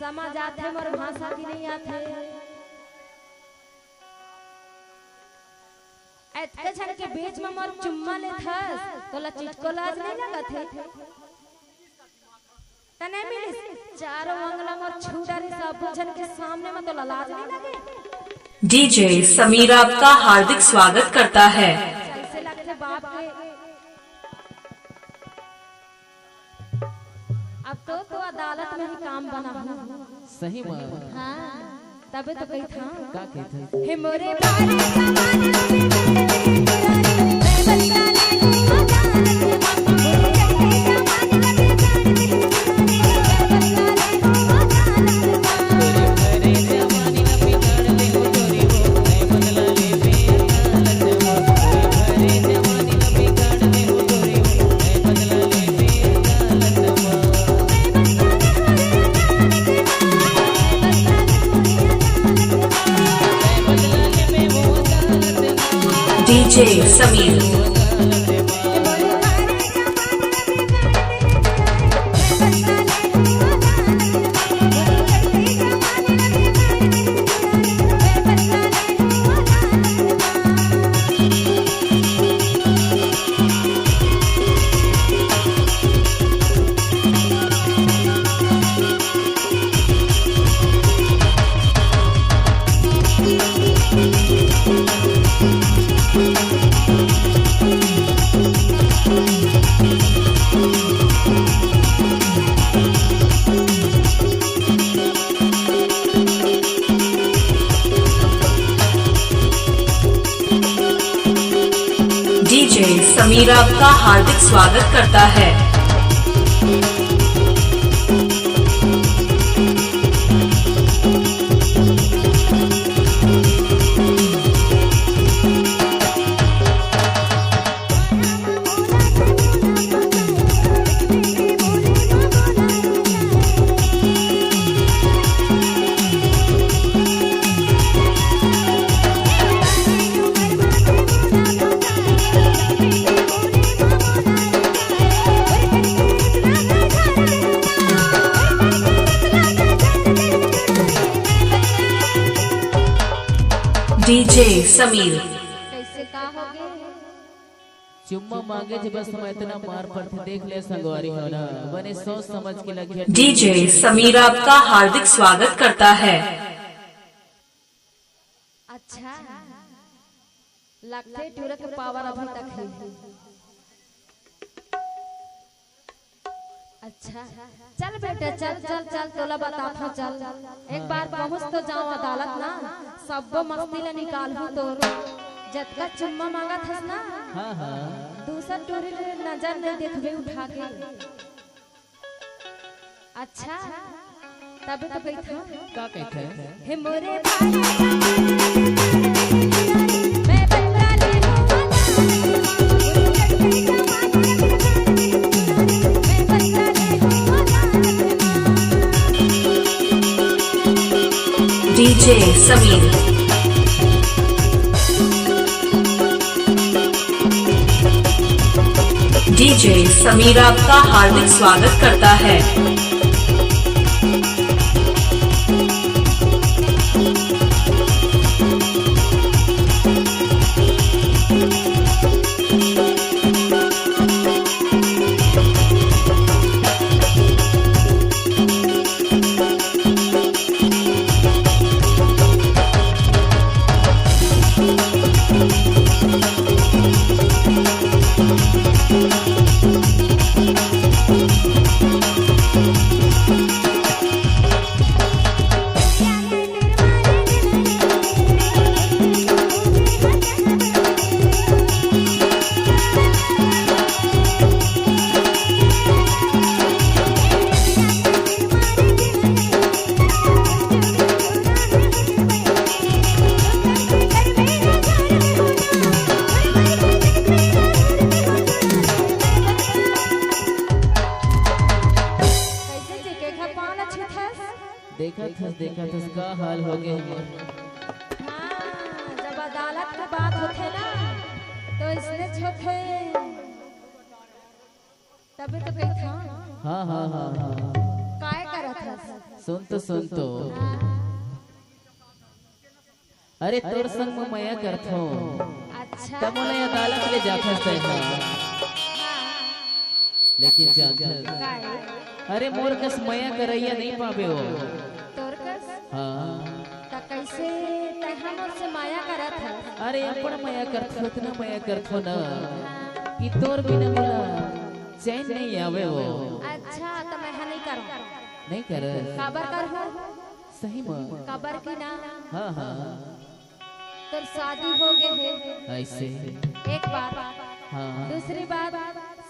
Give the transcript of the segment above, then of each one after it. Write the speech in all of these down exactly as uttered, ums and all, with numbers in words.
समझ आथे मोर भाषा कि नहीं आथे? अतके झन के बीच म मोर चुम्मा लेत हस, तोला चिचको लाज नहीं लगत हे? तने मिलिस, चारों अंगला मोर छू डारिस, सब झन के सामने म तोला लाज नहीं लगे? डीजे समीर आपका हार्दिक स्वागत करता है। ऐसे लगथे बाप के। अब तो, तो अदालत में ही काम बना हो। सही में। हाँ, तबे तो कही था। का कही था? हे मोरे बारे डीजे समीर। डीजे समीर आपका हार्दिक स्वागत करता है। डीजे समीर। कैसे का हो गए? चुम्मा मांगे थे बस, मैं इतना मार पड़थे, देख ले संगवारी हो ना, बने सोच समझ के लगिया। डीजे समीर आपका हार्दिक स्वागत करता है। अच्छा, लगथे टूरा के पावर अभी तक है। अच्छा, चल बेटा, चल, चल, चल, तोला बताथों, चल। एक बार पहुंच तो जाओ अदालत ना, सब्बो मस्ती ला निकालहूं तोर। जतका चुम्मा मांगत हस ना, हाँ, हाँ। दूसर टूरी ले नजर नहीं देखबे उठा के। अच्छा, तबे तो कहिथंव। का कहिथे? हे मोरे भाई, मैं बंगाली हूँ। डीजे समीर। डीजे समीर आपका हार्दिक स्वागत करता है। देखत हस, देखत हस, का हाल हो गे हमर। हाँ, जब अदालत के बात होथे ना, तो इसने होथे। तबे तो कहिथंव। हाँ, हाँ, हाँ, हाँ। काय करत हस? सुन तो, सुन तो। हाँ। अरे, तोर संग म मया करथों। अच्छा। त मोला अदालत ले जाथस तैं हा। हाँ। लेकिन जानथस, काय? अरे, मोर कस मया करइया नइ पाबे वो। तोर कस? हाँ। त कइसे तैं हा मोर से मया करत हस? अरे, अपन मया करथों, अतना मया करथों ना, हाँ। कि तोर बिना मोला चैन नइ आवे वो। अच्छा, त मैं हा नइ करंव। नइ करस? काबर करहूँ? सही म। काबर कि ना? हाँ, हाँ। तोर शादी हो गे हे। अइसे। एक बात। हाँ। दूसरी बात,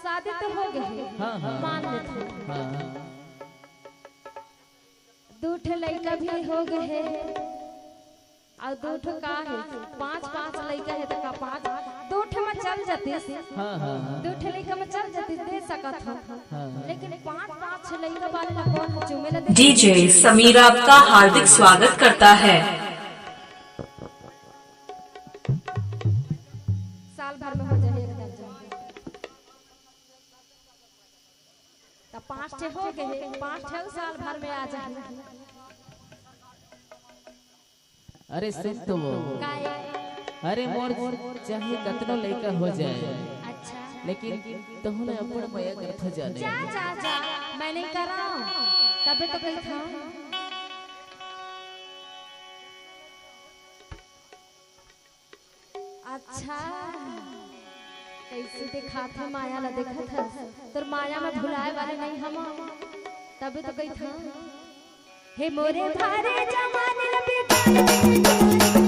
शादी तो हो गे हे। हाँ, हाँ। मान लेथों। हाँ। दू ठे लइका भी हो गे हे। अउ दू ठे का हे? पाँच, पाँच लइका हे त का पाँच? दू ठे म चल जतिस। हाँ, हाँ, हाँ। दू ठे लइका म चल जतिस, दे सकत हंव। हाँ। लेकिन पाँच, पाँच लइका वाले ला कोन चूमे ला दे? डीजे समीर आपका हार्दिक स्वागत करता है। साल भर में हो जाही एक दर्जन। त पाँच ठे हो गे हे, पाँच ठे अउ साल भर में आ जाही। अरे सुन तो वो। काय? अरे मोर चाहे कतनो लइका हो जाए, अच्छा। लेकिन तहूँ ला अपन मया करथों जाने। जा, जा, जा, मैं नइ करंव, तबे तो कहिथंव। अच्छा, कइसे देखाथे मया ला, देखत हस? तोर मया में भुलाय वाले नइ हवंव, तबे तो कहिथंव। हे मोरे भारे जवानी ला बेटा।